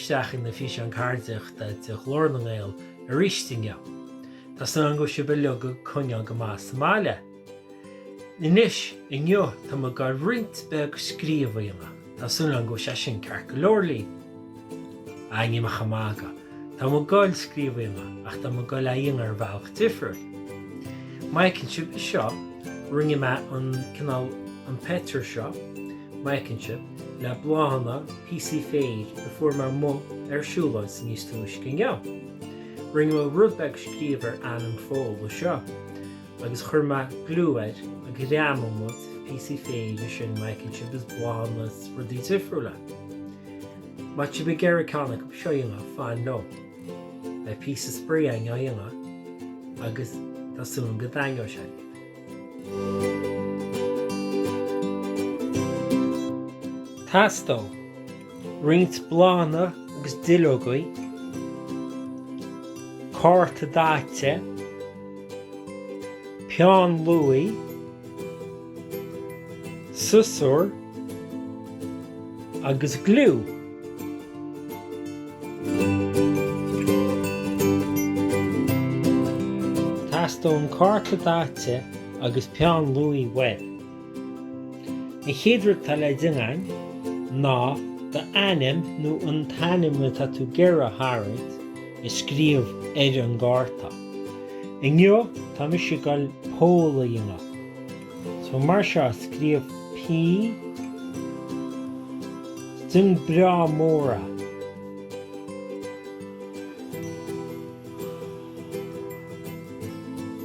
isteach ina físeán ceardaíochta de Ghlór na nGael arís inniu. Tá súil agam go bhfuil sibh uilig ag coinneáil go maith sa mbaile. Anois, inniu, tá mé ag goil roinnt beag scríobh a dhéanamh. Tá súil agam go bhfuil sé sin ceart go leor libh. Ah, níl mé ach ag magadh. Tá mé ag goil scríobh a dhéanamh, ach tá mé ag goil é a dhéanamh ar bhealach difriúil. Má fheiceann sibh seo, rinne mé an cineál, an peitir seo, Má fheiceann sibh, le bláthanna, píosaí féir a fuair mé amuigh ar siúlóid níos túisce inniu. Rinne mé rud beag scríobh ar ainm Phól anseo agus chuir mé gliú air agus ghreamaigh muid píosaí féir ansin má fheiceann sibh is bláthanna is rudaí difriúla. Má tá sibh ag iarraidh ceann acu seo a dhéanamh, fan liom. Beidh píosa spraoi againn á dhéanamh agus tá súil agam go dtaitneoidh sé libh. Teastóidh roinnt bláthanna agus duilleogaí, cárta daite, peann luaidhe, siosúr agus gliú. Teastóidh an cárta daite agus peann luaidhe uaibh. An chéad rud atá le déanamh againn ná d'ainm nó an t-ainm atá tú ag iarraidh a tharraingt a scríobh ar an gcárta. Inniu tá mise ag goil Pól a dhéanamh. So mar seo, scríobh P déan breá mór é.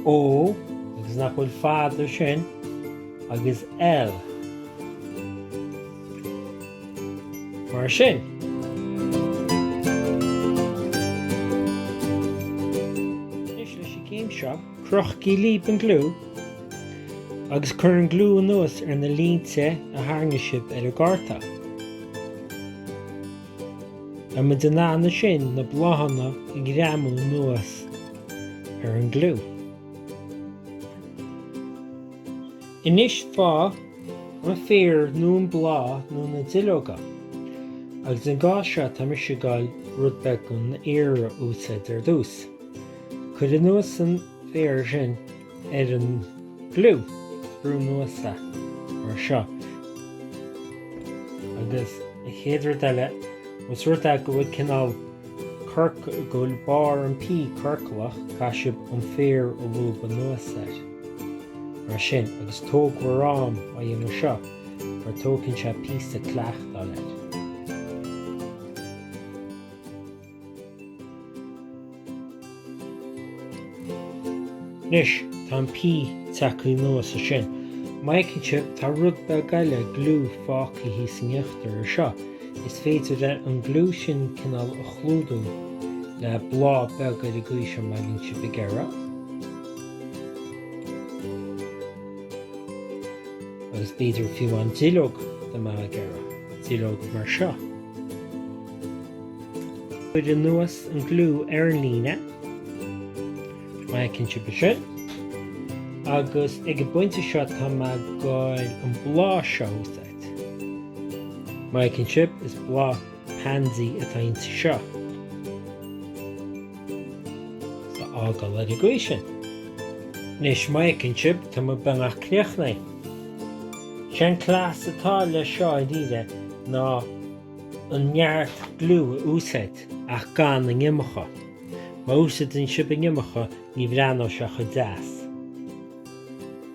O agus nach bhfuil fada sin agus L. Mar sin. Anois leis an gcéim seo, crochaigí libh an gliú agus cuir an gliú anuas ar na línte a tharraing sibh ar an gcárta. Tá muid in ann ansin na bláthanna a ghreamú anuas ar an gliú. Anois faigh an féar nó an bláth nó na duilleoga. Agus i gcás seo tá mise ag goil rud beag den fhéar a úsáid ar dtús. Cuir anuas an féar sin ar an gliú, brú anuas é, mar seo. Agus an chéad rud eile, más rud é go bhfuil cineál corc, go bhfuil barr an P ciorclach, caithfidh sibh an féar a lúbadh anuas air. Mar sin, agus tóg bhur am á dhéanamh seo, mar tógann sé píosa cleachtáil air. Anois, tá an P tagtha anuas ansin. Má fheiceann sibh, tá rud beag eile gliú fágtha thíos in íochtar ar seo. Is féidir an gliú sin cineál a chlúdú le bláth beag ar an gcaoi seo má bhíonn sibh ag iarraidh. Agus b'fhéidir fiú an duilleog dá mbeifeá ag iarraidh, duilleog mar seo. Cuir anuas an gliú ar an líne, má fheiceann sibh é sin, agus ag an bpointe seo tá mé ag goil an bláth seo a úsáid. Má fheiceann sibh, is bláth pansy atá inti seo. Is a fhágáil ar an gcaoi sin. Anois, má fheiceann sibh, tá mé beagnach críochnaithe. Sé an cleas atá le seo i ndáiríre ná an neart gliú a úsáid ach gan an iomarca. Má úsáideann sibh an iomarca ní bhreathnóidh sé chomh deas.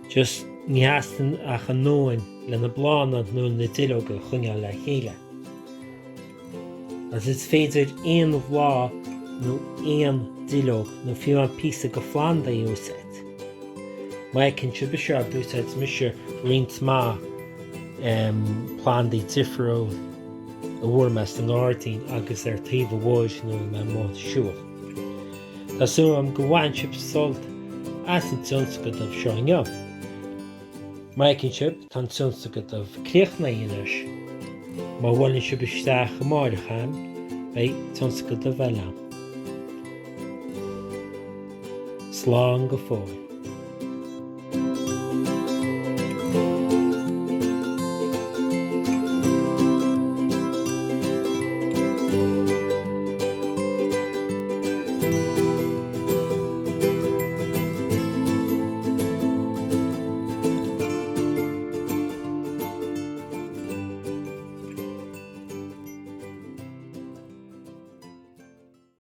Just ní theastaíonn ach a ndóthain le na bláthanna nó na duilleoga a choinneáil le chéile. Agus is féidir aon bhláth nó aon duilleog nó fiú amháin píosa de phlanda a úsáid. Má fheiceann sibh seo, d'úsáid mise roinnt mhaith plandaí difriúil a bhfuair mé sa ngairdín agus ar taobh an bhóthair nuair a bhí mé amuigh ag siúl. Tá súil agam go bhain sibh sult as an tionscadal seo inniu. Má fheiceann sibh, tá an tionscadal críochnaithe anois. Má bhuaileann sibh isteach amáireach a'm, beidh tionscadal eile a'm. Slán go fóill.